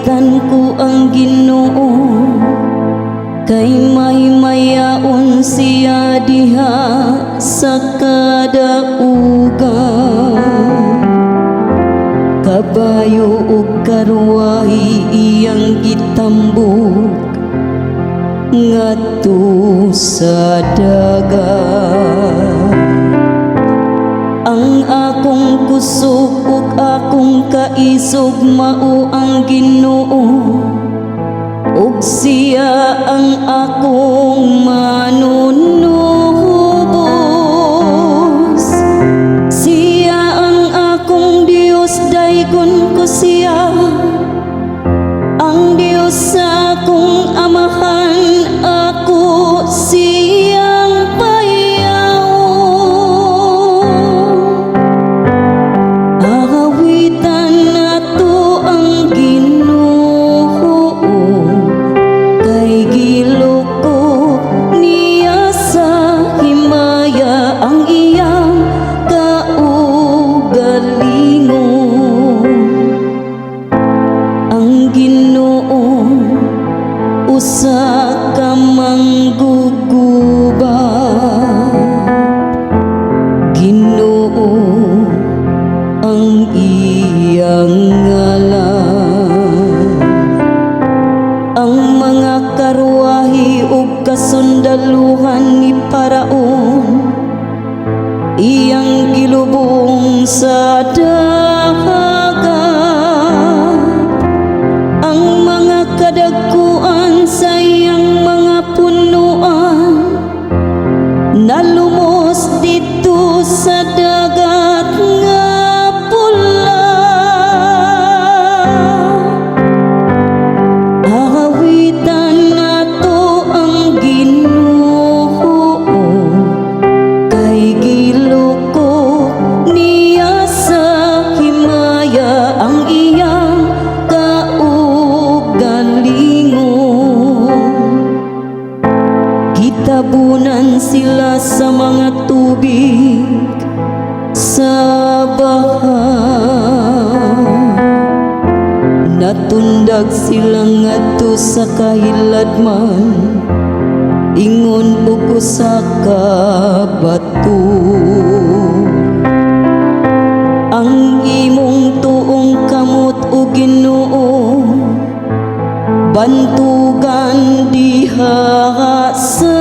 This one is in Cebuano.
Awitan ko ang Ginoo kay mahimayaon siya diha sa kadaugan. Kabayo ug karwahe iyang gitambok ngadto sa dagat. Ang akong kusog ug akong kaisog mao ang Ginoo, ug siya ang akong manunubos. Siya ang akong Dios, daygon ko siya, ang Dios sa akong amahan, ako siyang payawon. Awitan nato ang Ginoo kay gilukop niya sa himaya ang iyang kaugalingon. Ang Ginoo usa ka manggugubat. Ginoo ang iyang ngalan. Ang mga karwahe ug kasundaluhan ni Paraon iyang gilubong sa dagat. Ang mga kadagkuan sa iyang mga punuan nalumos didto sa Dagat nga Pula. Awitan nato ang Ginoo kay gilukop niya sa himaya ang iyang kaugalingon. Gitabunan sila sa mga tubig sa baha. Natundag sila ngadto sa kahiladman ingon og usa ka bato. Ang imong tuong kamot, o Ginoo, bantugan diha sa